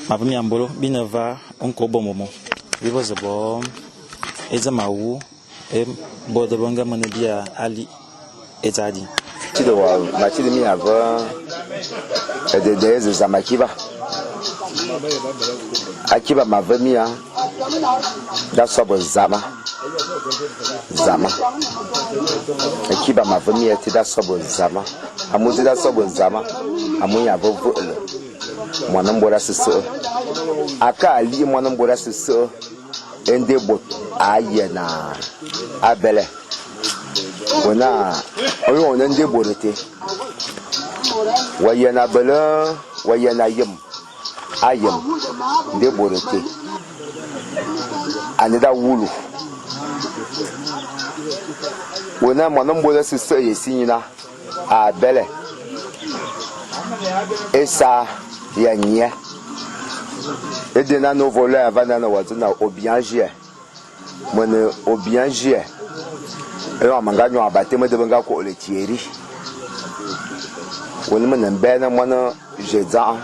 Ma ve mia mbôlô, bi ne va nkôô bômbômô. Bi ve ze bo é dzam awu é bôr be nga mane bia alikh é dzaa di. Tsili wa, ma tsili mia ve édedèè ézezang akiba. Akiba ma ve mia da so abo zama, zama. Akiba ma ve mia té da so abo zama. Amu dzé da so abo zama? Amu ny'a ve veghle moan mbôr asese. A ke a lighi moan mbôr asese é nda é bôt a yiène a bele. Wo naa, éyong ô ne nda é bôr été, wa yiène a bele, wa yiène a yem a yem nda é bôr été ane da wulu. Wo naa, moan mbôr asese ye si nyina a bele ésaa ya ñiè. Éde nane ô vole aval nane wa dzô naa ô bian djiè. Me ne ô bian djiè. Éyong me nga ñong baptême éde be nga koghle Thierry. Wône me ne mbène moan Jedza'a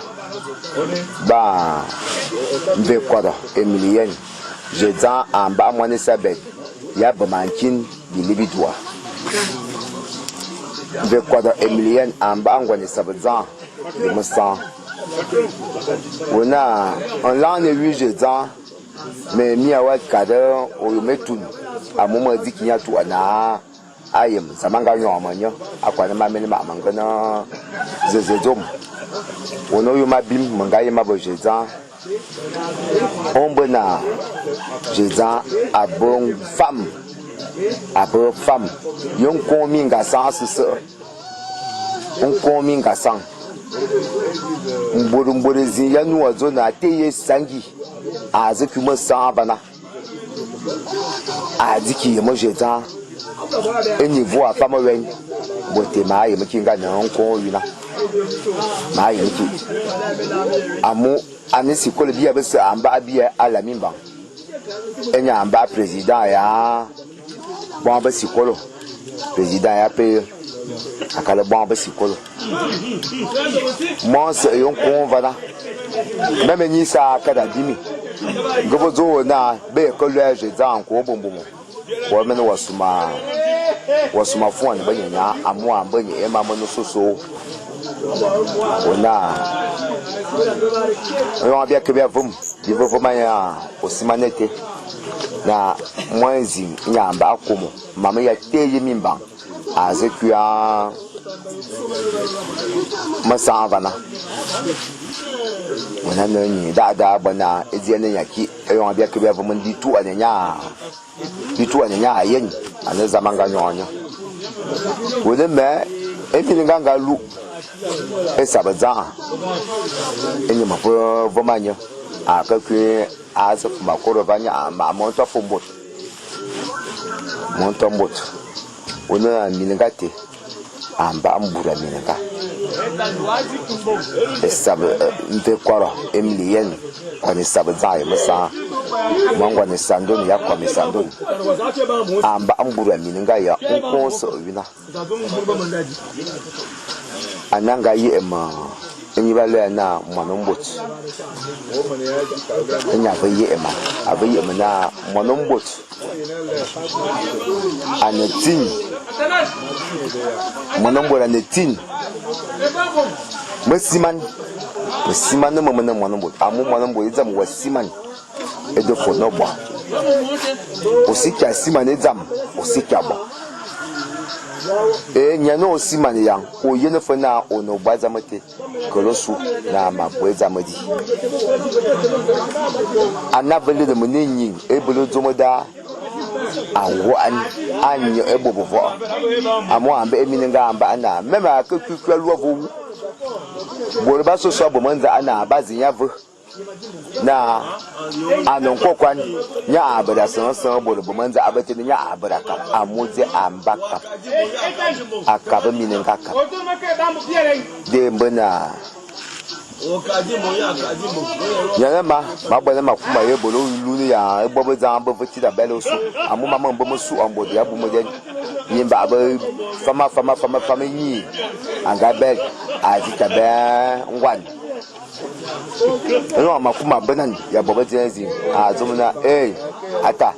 ba mbe kôrô Emilienne. Jedza'a a mba'a moan Isabel ya bema nkin bili bidua. Mbe kôrô Emilienne a mba'a ngoan Isabdza'a ye mesang. Wô naa, nlanghane wi Jedza'a Me mia wa kad ôyôm étun, amu me dzi ki ña tugha naa a yem dzam a nga ñong ma nye, a kuane ma me ne makh me ngen zeze dzôm. Ô ne ôyôm abim me nga yem abe Jedzañ. Ô mbe naa, Jedzañ a bo mfam, a bo fam ye nkông mingasang asese, nkông mingasang. Mbôr-mbôr ézing ya nu a dzô naa, Té ye sangi, aa dzi ki mesang avana. Aa dzi ki yem ézezan éñi évôô a fam wèñ. Bôt té maa yem ki nga ne nkông wina. Maa yem ki. Amu ane sikôlô bia bese a mbakh biè a lam mimbang, éñe a mbakh président ya boan be sikôlô, président ya PE, akal boan be sikôlô. Mong se éyong nkông mvana, me me ñii saa kada bimi. Nge bo dzô wô naa be ye ke luè ézezang nkôô ôbômbômô, wô mene wa suma wa suma fun ane be nye ña amu a mbe nye é mam me ne sôsôe. Wô naa, éyong bia ke bia vem, bi ve vem ya ôsimane été naa moan ézing éñe a mbe a kômô mam ya té ye mimbang. A ze kuiñ mesang avana. Wône ane ñi daa daa bo naa é dzia ne ña ki éyong bia ke bia vem bi tughane ña bi tughane ña ayèñ ane é dzam a nga ñong ñe. Wône mè é minenga a nga lukh ésaa bedzang éñe ma ve vem a ñe a ke kuiñ a ze fum akôrô va ñe a ma mo nto fum bôt mo nto bôt. Ô ne naa minenga té a mbakh bura minenga. Ésab mve kôrô Emilienne kuane ésab dzaa ye mesang. Moan ngoan Sandone ya kôm Sandone a mbakh bura minenga ya nkôô nseghe wina. Ane a nga yeghe ma ényi ba luè naa moan mbôt. Énye a ve yeghe ma, a ve yeghe ma naa moan mbôt. A ne tsîn. Moan mbôr a ne tsîn. Mesiman. Mesimane me ne moan mbôr. Amu moan mbôr é dzam wa siman éde fe ô ne bo. Ô se ki a siman é dzam ô se ki a bo. Éé niène ô simane-yang, ô yene fe naa ô ne bo a dzam té. Kele ôsu naa ma bo é dzam di. Ane avele de me ne ñing é bele dzôm daa. A ngoan a nye é bôt bevokh. Amu a mbe é minenga a mbe naa meme a ke kui-kui alu avôô wu. Bôr ba sôsôe a bo mendzagha naa ba dzi nye ve naa a ne nkôkoan, nye a bera sèñ-sèñ bôr be mendzagha beté nye a bera kap amu dzé a mbe akap, a kap minenga akap. Déé mbe naa. Niène ma, ma buane m'akuma ye bole ôlun ya é bobedzang be ve tsit a bele ôsu, amu ma me mbe me sukh mbot ya abum dèñ. Mimbakh be fam-fam-fam ényi a nga bele, a dzi ki bèè ngoan. Éyong ma kuma benan ya bobedzang ézing, a dzô me naa, Éé, a ta!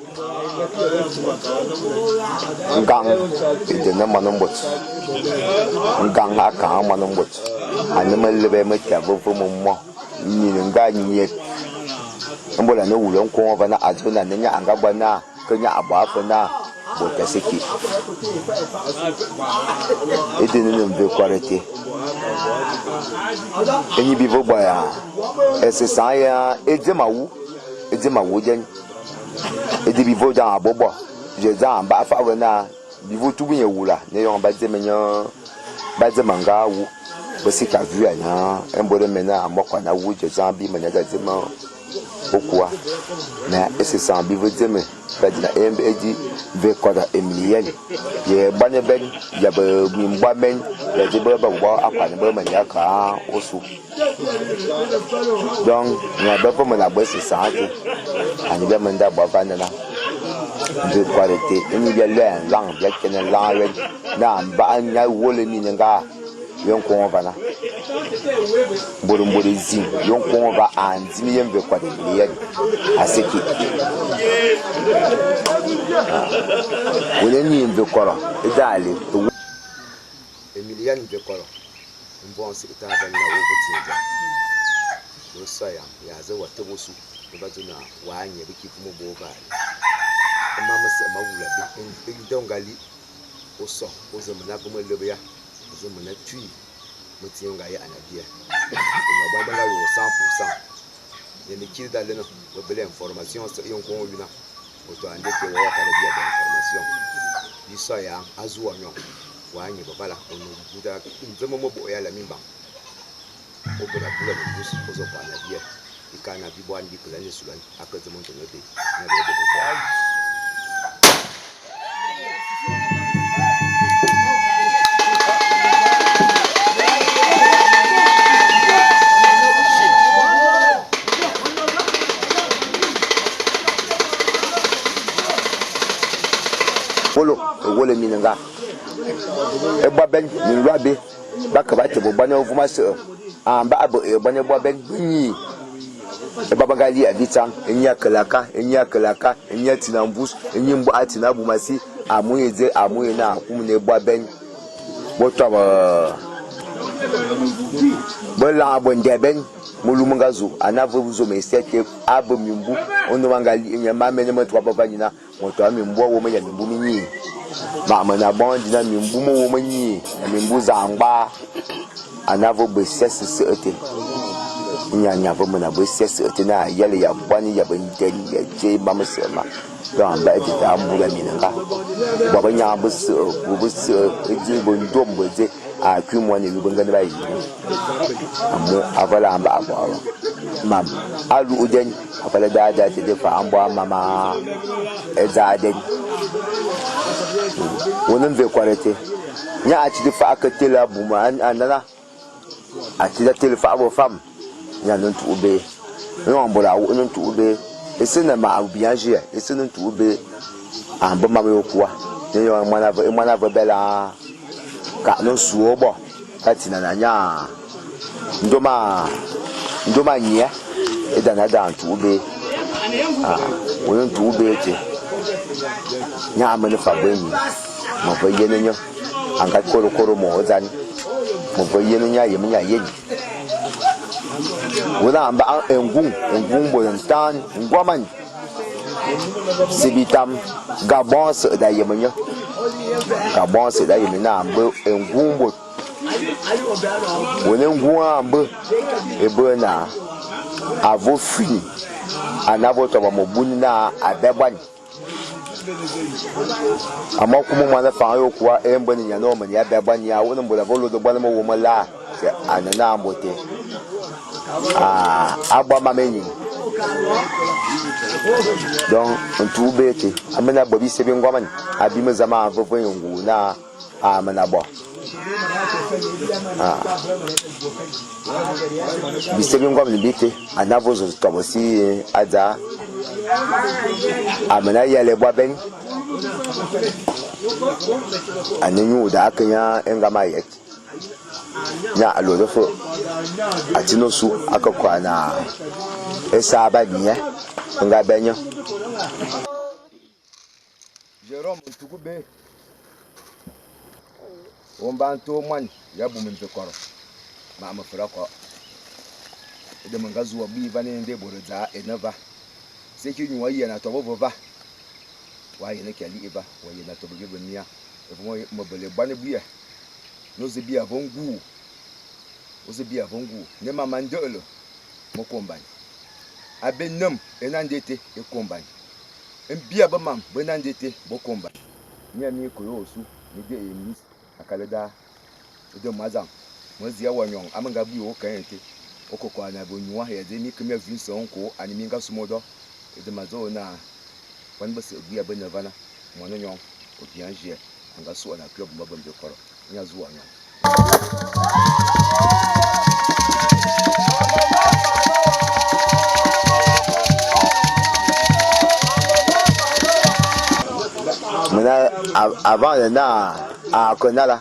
Ngang éde ne moan mbot. Ngang a kang moan mbot. Ane me lebe metia ve ve mo minenga ñiep. Mbol a ne wule nkôô ve naa a dzô naa ane ña a nga bo naa ke ña a bo afe naa bôt ba se ki. Éde ne ne mve ékoar été. Ényi bi ve bo ya ésesang ya é dzem awu, é dzem awu dèñ. Édi bivoo dzam a bo bo, dze dzam ba fakh ve naa bivoo tubu nye wula n'éyong ba dzeme nye ba dzeme nga awu. Be se ki a vu ya naa é mbôre me ne amu akôan awu dze dzam bi mane da dzeme ôkua. Mais ésesang bi ve dzeme da dzina é mbe édi ve kôre Emilienne ye boane bèñ ya be mimboan mèñ ya dze be bo akôan be mane ya k'a ôsu. Donc, ña be ve me na bo ésesang été, ane bia menda bo aval nana. Ve koare té, ényi bia luè nlang, bia kene nlang awèñ, naa mbakh ña wôle minenga ye nkông ôvana. Mbôr-mbôr ézing ye nkông ôva a ndzim ye mve koare Emilienne, a se ki. Ô ne ñii mve kôrô é dzale. Emilienne mve kôrô. Mvong se taa ve naa ô ve tsini dzam. Ô sôyang, ya ze wa tebe ôsu, é va dzô naa, Waa ñiè be ki vu mebo ôvaa alé. É mam mese ma wulu abé, éde ô nga likh ô so, ô dzô me naa ve me lebe ya, ô dzô me naa tui metsing ô nga yaghane a biè. Ô nga boan be nga yôô 100%. Ye mekiri da lene, be bele información se éyong nkông ô yuna, ô toa nde té wa wa tare bia bo información. Bi sôyang, a zu wa ñong. Wa ñe bavala ô ne bura ndzem mebo'o ya lame mbang. Ô bera bulane mvus ô zu kôane a biè, bi kaa naa bi boan bi kelane ésulan a ke dzem ntun ôté, ña bia bo bevoo. Fôlô éwôlô minenga. É boa bèñ minlô abé, ba ke ba tebe ôbuane ô vôm aseghe. A mbe a bo éé buane é boa bèñ be ñii. É boa be nga lighi avitsang, éñi a kele aka, éñi a kele aka, éñi a tsini a mvus, éñi mbokh a tsini abum asi, amu ye dzé? Amu ye naa a kumu naa é boa bèñ be tobe be lang abo ndè bèñ. Melu me nga zu, ane a ve zôme ésia té a be mimbu, ônôm a nga lighi ñe mam me ne metua be va ñi naa, Moto a mimbu a wôme ya mimbu mi ñii. Ma me na bong dina mimbu mo wôme ñii ya mimbu zangba. A na ve bo ésese sese été. Nya nya ve me na bo ésese été naa a yale ya boan ya benden ya djié é mam mese ma. Donc a mbe édedaa mbura minenga. Bobeñang be se bo be se édzing be ndôm be dzé a kuiñ moan éwi be ngene ba yi ñe. Amu aval a mbe a bo mam alukh dèñ. Aval daa daa té dé faa mboan mam a é dzaa dèñ. Ô ne mve ékoar été, ña a tsili faa ke tele abum a nana, a tsili a tele faa bo fam, ña ne ntukh béé. Éyong bôr a wokh ne ntukh béé, é se ne ma bien agir, é se ne ntukh béé, a mbe mam y'ôkua. Éyong é moan a ve, é moan a ve bele a k'a ne nsu ô bo, ka tsinane a ña Ndôma, ndôma ñiè é dang a dang ntukh béé. Ah, ô ne ntukh béé té, ña a mene faa bo éñi, me ve yene ñe, a nga kôrô-kôrô mo ôdzan, me ve yene ñe a yem ña yen. Wôla a mbakh éngung, éngung bôr ntan, ngoman, si bitam, Gabon se da yem ñe, Gabon se da yem naa a mbe éngung bôt. Ô ne ngu'u a mbe é bere naa a ve ôfuiñ ane a ve tobe mebun naa a bè boan. Amu akumu moan fang y'ôkua é mbe ne nyane ô mene ya bia boan ya wône mbôl a ve lôde boan mewôm melal a ne na mbô té a bo mam éning. Donc ntu be été a mene bo bise bi ngoman abime zama a ve ngu'u na a mene bo. Bise bi ngoman bi été a ne avôs tobo si a dza a mene yale bo abeng a ne nyu da ke nya é ngam ayet nya a lôr fe a tsini ôsu a ke koa na ésa ba nye é nga be nye. Jérôme ntuku be womba nto moan ya bum nzekoro ma me fera ko de me nga zuwa bi va ne nde bore dza e ne va se ki nyua yena to bo va wa yene ke li eva wa yena to bo be mia e mo me bele bane buye no ze bia vongu o ze bia vongu ne mama ndele mo kombani abe nem ena ndete e kombani mbia ba mam be na ndete bo kombani nya mi ko yo su mi de e mis akale da de mazam mo zia wa nyong amanga bi o kan ete o ko ko na bo nyua ya de mi kemia vin so ko ani mi nga sumodo e de mazo na wan ba se bia be nevana mo no nyong o bien je anga su na club mo be koro nya zuwa nyong. Mena avant na a kona la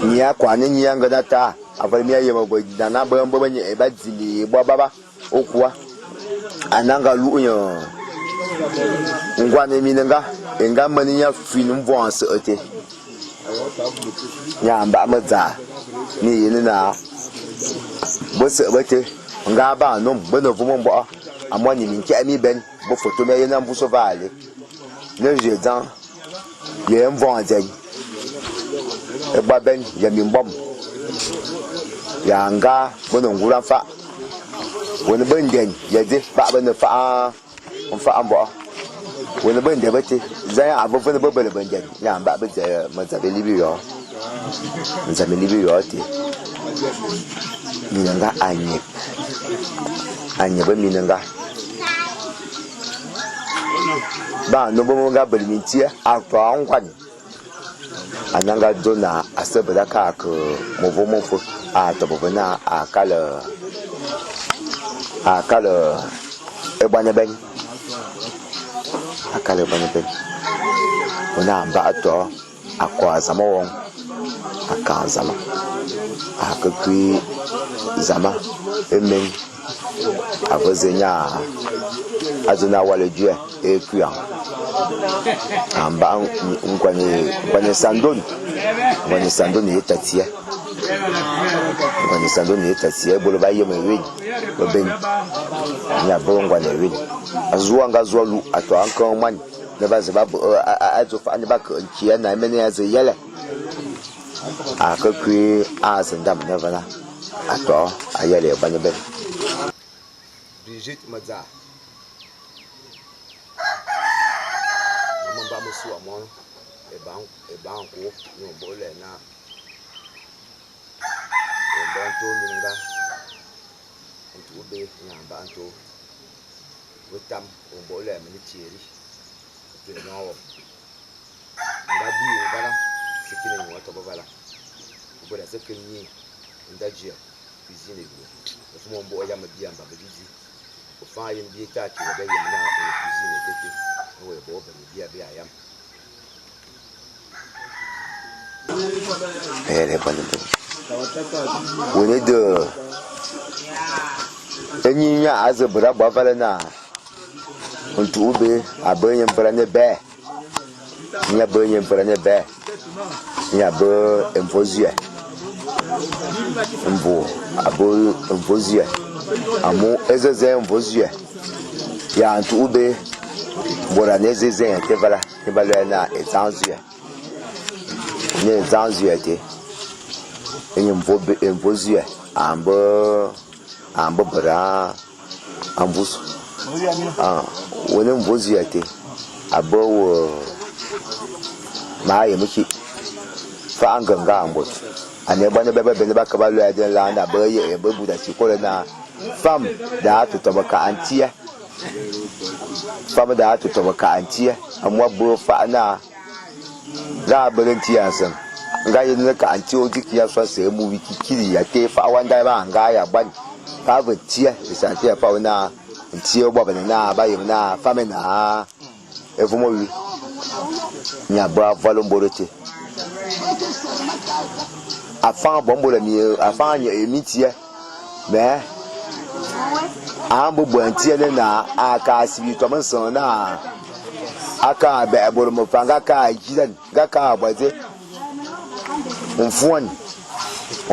nya kwa ni nya ngana ta aval mi aye mo na ba mbo nye ba dzili bo baba okwa ananga lu nyo ngwane mi nga enga mani nya fin mvon se ete nya mba ma dza ni yin na bo se bete nga ba no bo no vumo mbo amoni mi nke mi ben bo photo me yin na mvuso vale ne je dan ye mvon zen e gba ben ya mi mbom ya nga bo no ngura fa woni ben den ya de ba ben fa mfa mbo woni ben de bete zan ya abo fo bo ben den ya mba be ze ma za be libi yo nza me libi yo te mi nga anye anye be mi nga ba no bo nga be mi tie ato angwan ananga dona asebela ka ke movo mofo a tobo na akala akala ebane ben akala ebane ben ona amba ato akwa zama won aka zama akakui zama emen avozenya azuna wale due ekuya amba ngwane ngwane sandon ngwane sandon yetatia ngwane sandon yetatia bolo ba yeme wi bo ben nya bo ngwane wi azuwa nga zuwa lu ato ankan man ne ba ze ba azo fa ne ba ke nkia na mene ya ze yele akakui azindam ne vana ato ayele banye ben Brigitte Madza mama ba musu amon e ban ko no bole na o bon to minga ntu be nyamba anto wetam o bole me ni tieri te no nga bi o bala sekine ni wato bala o bole se kenyi ndaje cuisine bi o fo mo ya ma bi amba be di o fa yin bi ta ki be yin na o cuisine tete o e bo be bi abi ayam ele bon woni de enyi nya azebra bo vale na ntu be abenye mfra ne be nya benye mfra ne be nya be mfozue mvo abo mvozue amu ezeze mvozue ya ntu be bora ne zeze ya tevala ne balwe na ezanzue ne ezanzue te enyi mvo be mvozue ambo ambo bra ambusu ah woni mvozue te A be wo ma yem ki fa ngenga mbot ane bane be be ba ka ba lwa de la na be ye be buda sikole na fam da to to ka antia fam da to to ka antia amwa bo fa na ga be ntia san nga yin ne ka anti o diki ya so se mu wiki kiri ya te fa wanda ba nga ya ban fa be tia isa tia fa na ntie bo ba na ba yim na fa me na evumo wi nya ba valo mborote afan bombo mi afan nya emi tie me an bo bo ntie ne na aka sibi to mon so na aka be boro mo fa nga ka jidan nga ka gbaze mfuan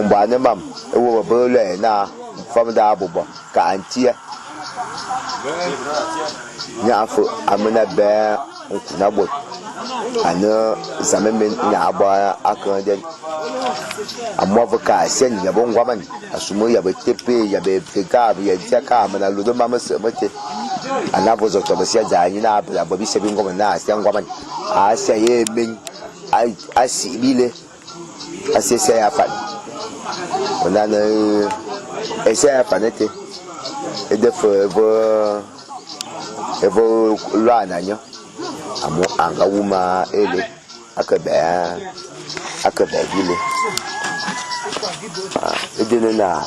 mba ne mam ewo bo le na fam da bobo ka antie nya afo amena be nkuna bo ana zame nya aba aka den amwa ka sen ya bon gwaman asumo ya be tepe ya be fega ya tsaka amena ludo mama se mate ana vozo to be sia za na ba bo bi se bi ngoma na sia ngwaman a sia ye men a si bile a se sia ya fa ona na e sia ya fa nete e de fo evo lwa na nyo amu anga wuma ele aka be bile edene na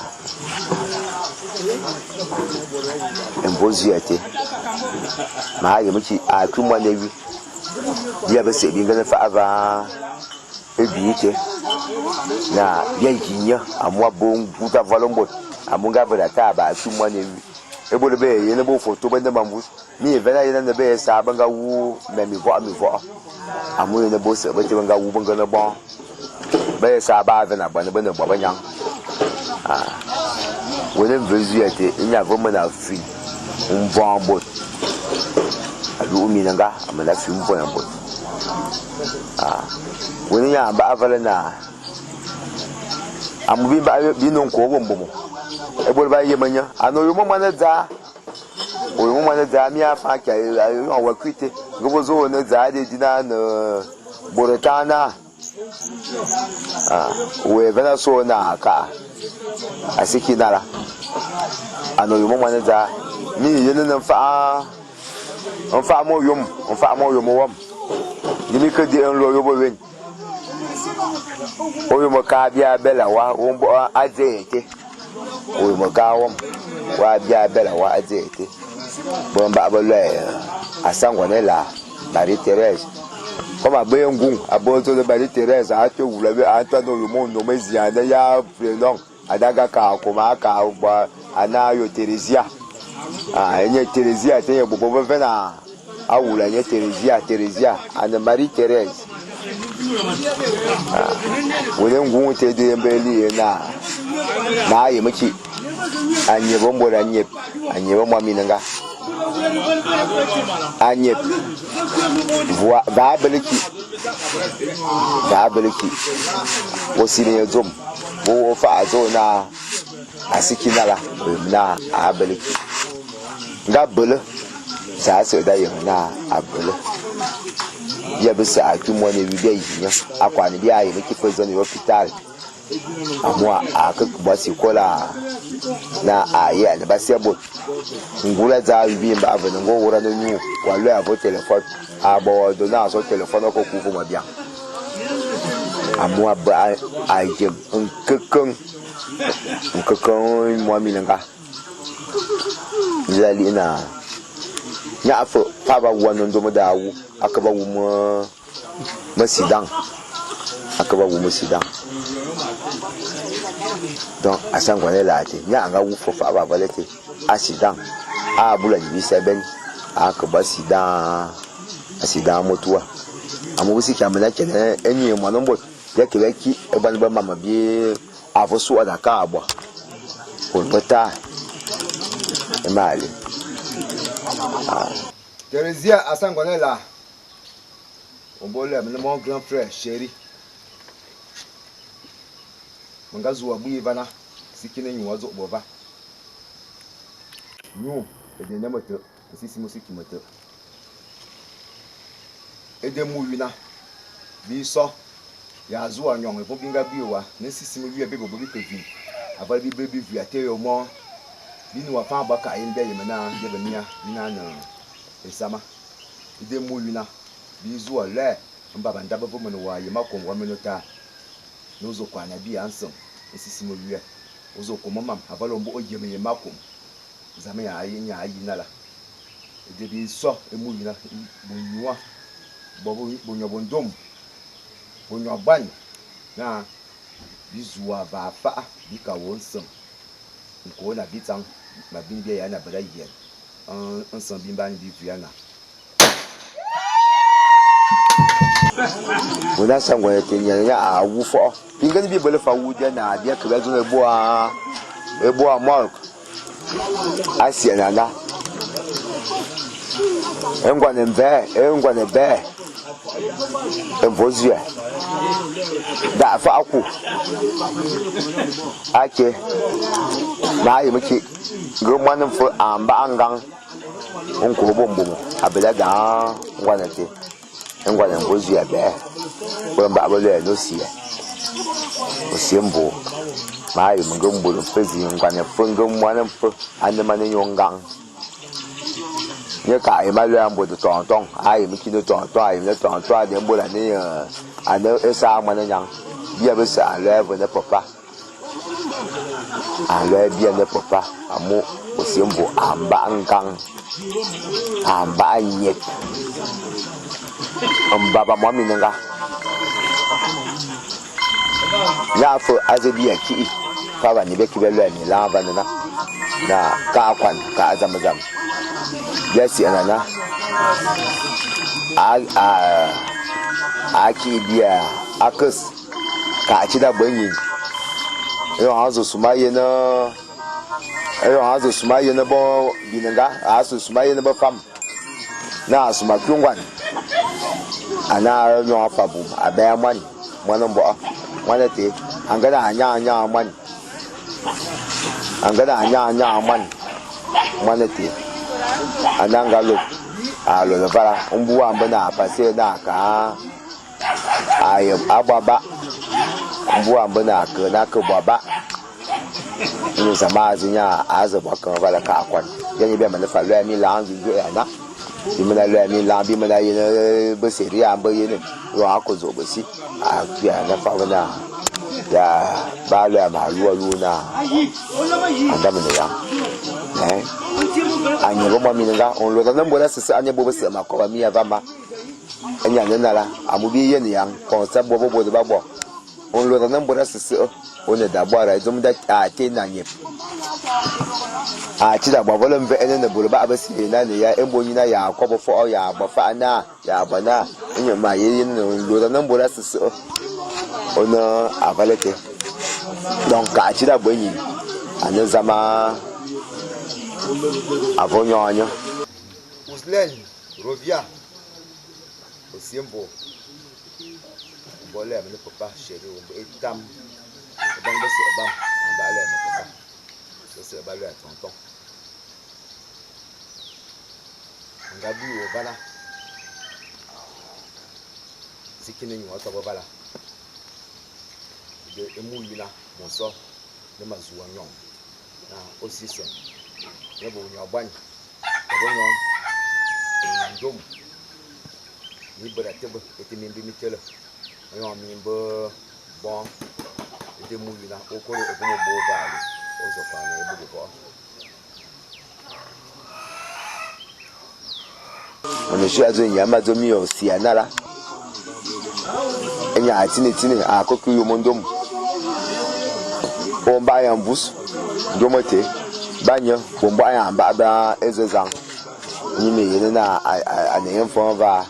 embozi ate ma ye muchi akuma na wi dia be se bi ngana fa ava ebi ite na bia yinya amu abo nguta valombo amu nga bela ta ba akuma na wi ebole be yene bo photo be ndamba mi vena yene ne be sa banga wu me mi vo amu yene bo se be te banga wu banga na bon be sa ba vena ba ne be ne bo ba nyang ah wone mvezu ete nya vo me na fi mvo bo alu mi nga amana fi mvo na bo ah wone nya ba avala na amu bi ba bi non ko bo mbo ebole ba yemanya ano yo mo mana za oyo mo mana za mi afa ka ayo wa kwite ngobo zo ne za de dina na boretana ah we vena so na ka asiki nara ano yo mo mana za mi yene na fa on fa mo yom on fa mo yom wam ni ka di en lo yo bo wen oyo mo ka bia bela wa wo bo aze ete oyo mo ka wam wa bia bela wa aze ete bon ba ba le asangwa ne la Marie Thérèse comme abe ngun abo to de Marie Thérèse a te wula be a to no mo no mezia ne ya prénom adaga ka ko ma ka ba ana yo Theresia ah enye Theresia te bo bo vena a wula nye Theresia Theresia ana Marie Thérèse ah wole ngun te de mbeli na na ye miki anye bo mbora nye anye bo mwa minanga anye va beliki va beliki wosi ne zom wo fa azo na asiki nala na a beliki nga bele sa se da ye na a bele ya be sa atu mo ne bi bi nya akwa ne bi ayi miki fo zone hospital amwa aka ba si kola na aye ne ba se bo ngula za bi mba avene ngo wura no nyu wa lo ya vo telephone abo do na so telephone ko ku vo ma bia amwa ba aye nkekeng nkekeng mo mi nga zali na nya afo pa ba wa no ndo da wu akaba wu mo masidan akaba wu masidan donc asangwa ne la te nya anga wu fo fa ba valete accident a bula ni seben akaba sidan accident motuwa amu bisi kamena kene enyi mo no mbo ya kele ki e ban ba mama bi avo su ada ka abwa ko pata e mali Theresia Asangwanela Ombole mon grand frère chéri Manga zuwa bui vana sikine nyuwa zo bova nyu e de na moto sisi mo siki moto Éde ému yuna, bi so, ya zu wa ñong é vôm bi nga bui wa, ne nsisim wiè be-bo bi ke vin, aval bi bele bi vu a té y'ô môr. Bi ne wa fang bo akakh ye bia yeme naa bia be mia bi ne ane ésama. Éde ému yuna, bi zu wa luè mbaba nda bevôm me ne wa yem akôm wa mene taa, ne ô zu kôane ya bia nseng nsisim wiè. Ô zu kôm mam aval ô mbo ô yeme yem akôm Nzame ny'a yi nala. Éde bi so ému yuna, bo nyua, bo nyua bo ndôm, bo nyua boan, naa bi zu wa vaa fakh, bi ka wô nseng. Nkoo na bitsang ma bini bia yiane bera yen nseng bi mbane bi vuiana. Wena sangwa te nya nya a wu fo. Bingani bi bele fa wu dia na bia ke ba zo eboa eboa morgue. Asia nana. Engwane mve, engwane be. Emvozue. Da fa aku. Ake. Na yi miki. Nge mwan mfe amba angang. Nko bombomo. Abela da ngwane te. Engwane mvozue be. Bemba bele no sie. Osie mbo. Ma yi nge mbul mfe zi ngwane mfe nge mwan mfe ane mane nyongang. Nye ka yi ma lwe mbo de tong tong. Ayi miki no tong tong, ayi ne tong tong ade mbo la ne ane esa mwane nyang. Bia be sa lwe ve ne papa. A lwe bia ne papa amu osie mbo amba ngang. Amba nyet. Mbaba mo minenga. Nya fo aze bia ki fa ba ni be ki be lwe ni la va na na ka kwan ka zam zam. Bia si na na a a a ki bia akes ka chi da benyi. Yo azo suma ye na yo azo suma ye na bo binenga azo suma ye na ba fam. Na asuma kyungwan. Ana nyo afa bum abe mwan mwan mbo mwan te angana anya anya mwan angana anya anya mwan mwan te ananga lo alo le vala mbu amba na pase na ka aye ababa mbu amba na ka na ka baba ni zama zinya aza bwa kan vala ka akwan yani be man fa lo mi la anzu jo ya na bi mana lo mi la bi mana ye be seri amba ye ne yo akozo be si a kia na fa na ya ba lo ma lu lu na anda me ya eh anye bo mi nga on lo na mbola sisi anye bo be ma ko ba mi ya va ma anya ne na la amu bi ye ne yang kon sa bo bo bo ba bo on lo na mbola sisi o ne da bora zum da a te na nye a ti da bo bo mve ene ne bolo ba ba si na ne ya embo nyina ya ko bo fo ya bo fa na ya bo na enye ma ye ne lo na mbola sisi o na avalete donc ka ti da bo nyi ane zama avonyo anyo Uslen Rovia Osiembo Bole me papa chéri o etam bang be se bam amba le me papa be se ba le tonton nga bu o bala sikine nyu to bala de emu yina monso ne mazuwa nyon na osise ne bo nyu ban bo nyon ndom ni bra tebe ete mi bi mi tele yo mi bo bon ete mu yina okoro obo bo valu ozo pa na ebu bo ono shi azo nyama zo mi o si anala enya atine tine akoku yo mondom o mba ya mbus ndomote banya bombo aya mba ba ezezang ni me yene na ane mfo va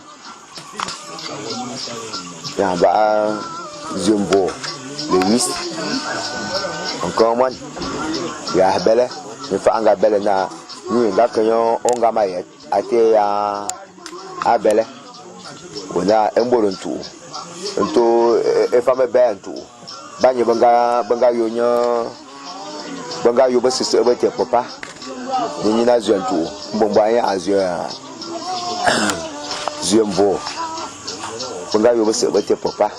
ya ba zumbo le wis encore moi ya bele me fa anga bele na ni nga kanyo onga ma ye ate ya abele wona emboro ntu nto e fa me be ntu banye banga banga yo nya banga yo be sese be te papa ni ni na zwe ntu mbombo anya azwe zwe mbo Be nga yôp besè beté pepa.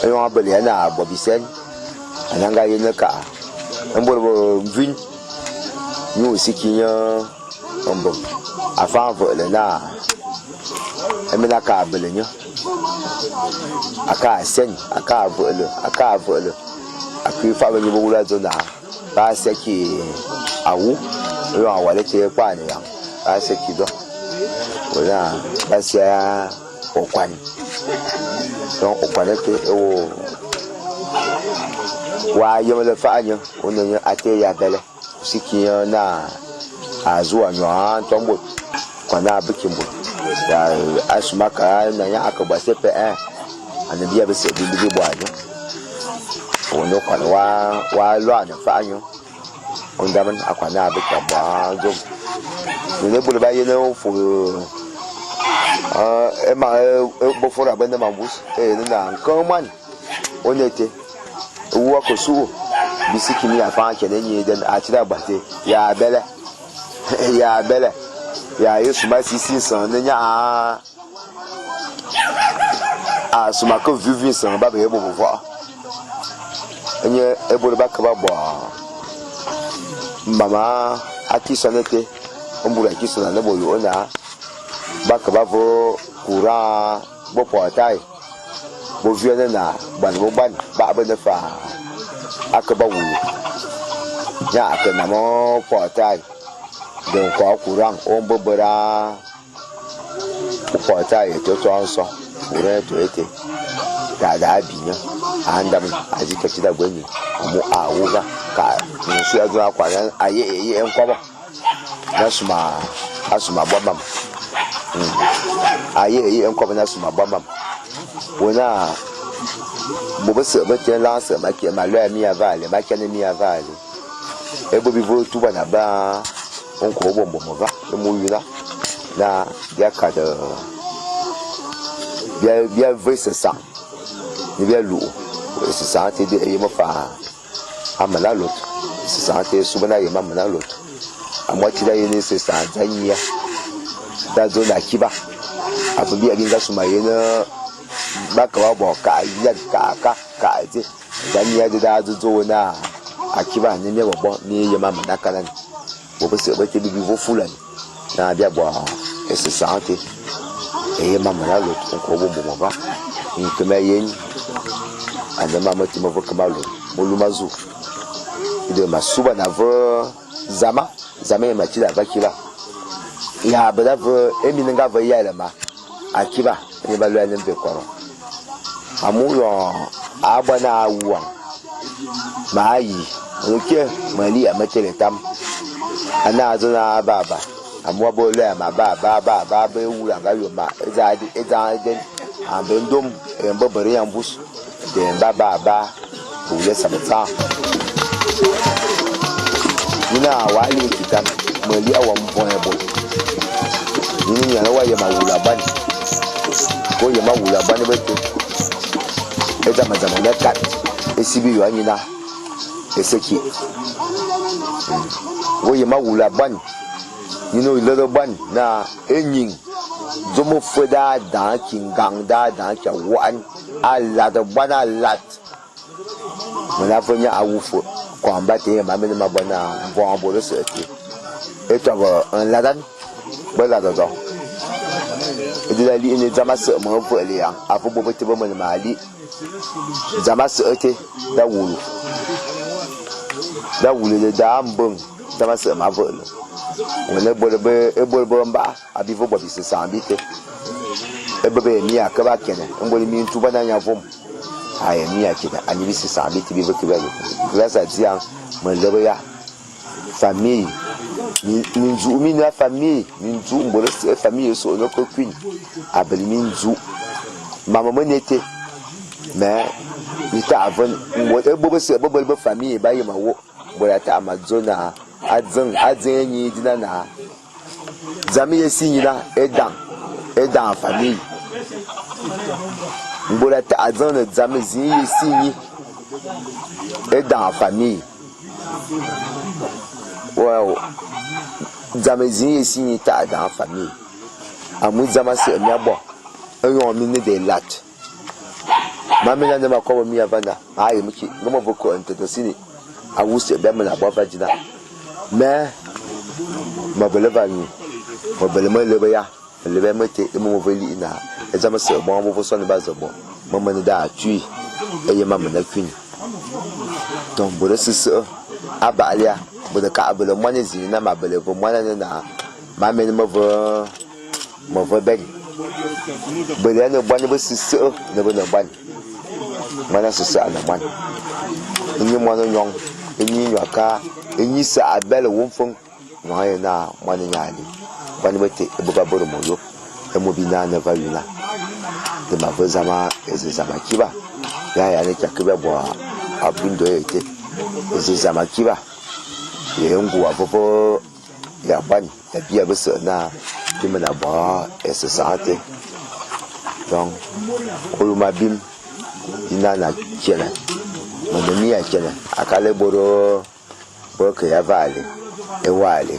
Éyong a bele ya naa a bo bisèñ, ane a nga yiène k'a é bôr be mvuiñ ñuu se ki ñe mbeng. Afang aveghle naa é mina kaa bele ñe, a kaa sèñ, a kaa veghle, a kaa veghle, a kui fave ñe be wula dzô naa baa se ki awu éyong a wale té é kuane-yang, baa se ki do. Wô naa ba sia ôkoan. Donc ôkoan été éwô wa yemle faa ñe, ô ne ñe atéé ya bele. Ô se ki ñe naa a zu wa ñong a ntong bôt, ôkoan aa be ki mboan. Ya a sum akal naa ña a ke bo CP1, ane bia bese bi mbe bi bo a ñe. Ô ne ôkoan wa wa luane faa ñe. Ô ndaman akoan naa be taa bo a dzôm. Mine é bôr ba yen fulu é mam befôra be ne ma mvus, é yene naa nkeng moan ô ne été, éwu wa ke sughu, bii se ki mia afang akeng éñi den a tsini abuas té, ya bele, ya bele, ya ye sum a si-si nseng ne ña a sum a ke vu-vu nseng ba be ye bo bevokh. Éñe é bôr ba ke ba bo mam a kisoan été, é mbura kisoan a ne bo yô'ô naa, ba ke ba ve courant bo portail, bo vuène naa boan be boan ba be ne faa a ke ba wulu. Ña a ke name portail de nkôô courant ô mbe bera portail été ô too nsô, courant é too été. Da daa bi ñe a ndam a dzi ke tsit a bue ñi amu a wu va ka nsu ya dzô a kuane a yeghe nkôbo na suma a suma bo mam. A yeghe nkôbo na suma bo mam. Wo naa bôt bese be te nlang se ma ke ma luè mia vale ma kene mia vale. É bôt bivoo tuban a ba nkôô bo mbom va é mo yuna naa bia kad bia bia ve ésesang ne bia lughu. Ésesang té é yem faa a mana lôt. Ésesang té é suban a yem a mana lôt. Amu a tsili a yen ésesang dza ñia da dzô naa akiba. Afe bia bi nga sum a yen ba ke ba bo kaa yen, kaa ka, kaa dzé. Dza ñia dé daa dzô dzô wô naa akiba a ne mia bo mii yem a mana kalan. Bôt bese beté bi bi vo fulan naa bia bo ésesang té. É yem a mana lôt nkôô bo mbom ôva. Nke ma yen ane mam meté me ve ke ma lôt melu ma zu. Éde ma suban a ve zama, zama éñe ma tsili ave akiba. Ya bera ve é minenga a ve yale ma akiba éñe ba luè ane mvekôrô. Amu éyong a bo naa a wuang, ma yi, me ke me ligha me tele étam. Ane a dzô naa a ba ba, amu a bo luè ma ba ba ba ba be wulu a nga yôm ma é dzaa é dzang éden. A mbe ndôm éyong be bere ya mvus, éde ba ba ba be wule sam nsang. Ye naa waa lighi ki tam, me ligha wa mvoñ ya bôt. Ñine ñane wa yem a wulu aboan. Ô yem a wulu aboan beté, é dzam dzam ô ne kat é si biyô a ñina é se ki. Ô yem a wulu aboan, ñine ô lere boan naa éñing dzôm éfe daa dang ki ngang, daa dang ki awoan, a lat boan a lat. Me ne ve nye a wu fe kông ba té ma me ne ma bo naa mvong bôr ése été é tobe nladan be lare do. Éde da lighi ne dzam ase me veghleyang a ve bôt beté be mene ma ligh. Dzam ase été da wulu. Da wulu édedaa mbeng dzam ase ma veghle. Me ne bôr be é bôr be mbakh a bi ve bo bisesang bité. Ébe be ye mia ke ba kene é mbôle mintuban a nya vôm. A ye mia kene ane bisesang bité bi ve ki bia lôt. Grace a dziyang melebe ya famille. Mindzukh mi ne a famille, mindzukh mbôr ése é famille ése ô ne ke kuiñ a bele mindzukh. Mam me ne été, mais mi ta'a ve é bôr bese be bele be famille ba yem wokh. Mbôr a ta'a ma dzô naa a dzeng, a dzeng éñi dina naa Dzam ye si nyina é dang, é dang a famille. Mbôr a ta'a dzeng dzam ézing ye si nyi é dang a famille. Wow, dzam ézing ye si nyi ta'a dang a famille. Amu é dzam ase mia bo, éyong mi ne de élat. Ma me ne ma kobe mia va na, maa yem ki, nge me ve kôre ntet ôsili, awu se bia me na bo ava dzina. Mais, me bele va ñu, me bele me lebe ya, me lebe meté, é mo me ve likh naa, é dzam ése bong be ve soane ba ze bo, me me ne da atui é yem mam me ne kuiñ. Donc, bôr ésese a baghle ya, be ne k'a bele moan ézing naa ma bele ve moan ane naa, ma mene me ve me ve bèñ. Bele ane boan besese ne be ne boan. Moan asese a ne moan. Ényi moan ô ñong, ényi ñua kaa, ényi se a bele wô nfeng, ñong ye naa moan énye a lé. Boan beté ébe ba bere mo ôyôp, é mo bi ne ane va yu naa, de ma ve dzam ézezam akiba, bia yiane ki a ke bia bo abuiñ nduè été. Ézezam akiba ye é ngu'u avôvô ya boan ya bia bese naa bi mana bo ésesang té. Donc, ôluma abim di naa na kialan, me ne mia kialan akal é bôr be ke ya vaghle éwaghle.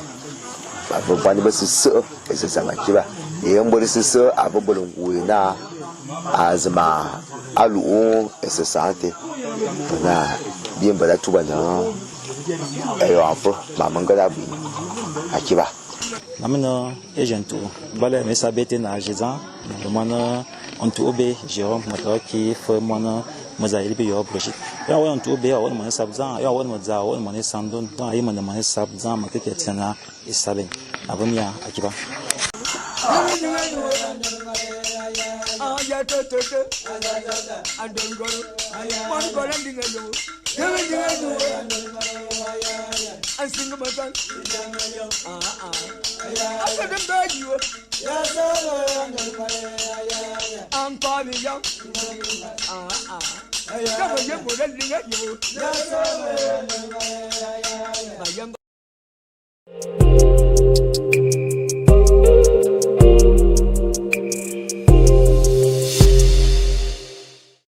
Ba ve boan besese ézezang akiba ye é bôr ésese a ve bele ngu'u ye naa a zema alughu ésesang té. Naa bi bera tubane éyong afe mam me ngene abuiñ akiba. Ma me ne é ntu'u bale me sabe té na Jézan le moan ntu'u be Jérôme ma tare ki fe moan Mozaïl be yo Brigitte. Yo wa ntu'u be wa mo sab zan yo wa mo za wa mo sandon donc ayi mo mo sab zan ma ke ke tsena isaben avomia akiba.